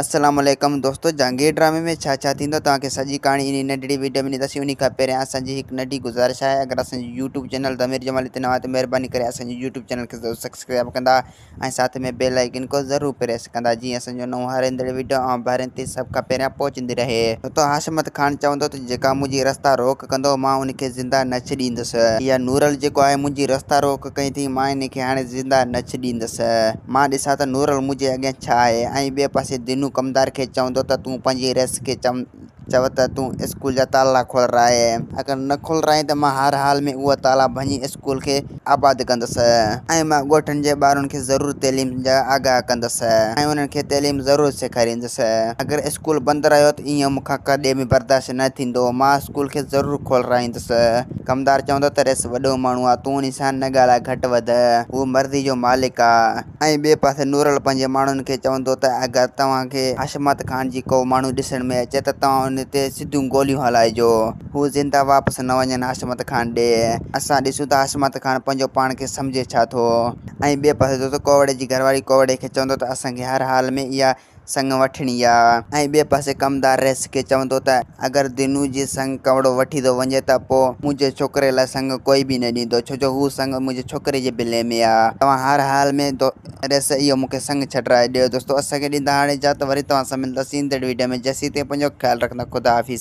السلام عليڪم دوستو جهانگير ڊرامي ۾ ڇا ڇا ٿيندو توهان کي سڄي ڪهاڻي انهي ننڍڙي وڊيو ۾ ڏينداسين انهي کان پهريان اسان جي هڪ ننڍي گذارش آهي اگر اسان جي يوٽيوب چينل ضمير جمالي تي نوان آهيو ته مهرباني ڪري اسان جي يوٽيوب چينل کي ضرور سبسڪرائب ڪندا ۽ ساٿ ۾ بيل آئيڪن کي ضرور پريس ڪندا جيئن اسان جو نئون هر ايندڙ وڊيو اوهان ڀائرن تي سڀ کان پهريان پهچندي رهي. ته حشمت خان چوندو ته جيڪا منهنجي رستا روڪ ڪندو مان ان کي زنده نه ڇڏيندس اها نورل جيڪو آهي منهنجي رستا روڪ ڪئي ٿي مان ان کي هاڻي زنده نه ڇڏيندس. مان ڏسان ته نورل منهنجي اڳيان ڇا آهي ۽ ٻئي پاسي دينو ڪمدار کي چوندو ته تون پنهنجي رئيس کي چئو ته تون اسڪول جا تالا کولرائي. اگر نه کولرائين ته مان هر حال ۾ اها تالا ڀڃي اسڪول کي آباد ڪندس ۽ مان ڳوٺن جي ٻارن کي ضرور تعليم جا آگاهه ڪندس ۽ انهن کي تعليم ضرور سيکاريندس. اگر اسڪول بند رهيو ته ايئن مون کان ڪڏهن به برداشت نه ٿيندو. مان اسڪول کي ضرور کولرائيندس. ڪمدار چوندو ته رئيس وڏو ماڻهو آ، تون انهي سان نه ڳالهاء گهٽ وڌ، هو مرضي جو مالڪ آ. ۽ ٻئي پاسي نورل پنهنجي ماڻهن کي چوندو ته اگر توهان کي حشمت خان جي ڪو ماڻهو ڏسڻ ۾ اچي ته توهان ان تي سڌيون گوليون هلائجو، هو زنده واپس نه وڃن حشمت خان ڏي. اسان ڏسون ته حشمت خان پنهنجو پاڻ کي سمجهي ڇا ٿو. ۽ ٻئي پاسي دوستو ڪوڙي جي گهرواري ڪوڙي کي چوندو ته اسان کي هر حال ۾ اها سڱ وٺڻي آ ۽ ٻئي پاسي ڪمدار رئيس کي چوندو ته اگر دينو جي سڱ ڪوڙو وٺي ٿو وڃي ته پوء منهنجي ڇوڪري لاء سڱ ڪوئي به نه ڏيندو ڇو جو هو سڱ منهنجي ڇوڪري جي بلي ۾ آ توهان هر حال ۾ رئيس اهو مون کي سڱ ڇڏرائي ڏيو دوستو اسان کي ڏيندا هاڻي اجازت وري توهان سان ملنداسين ايندڙ ويڊيو ۾ جيسين تائين پنهنجو خيال رکندا خدا حافظ.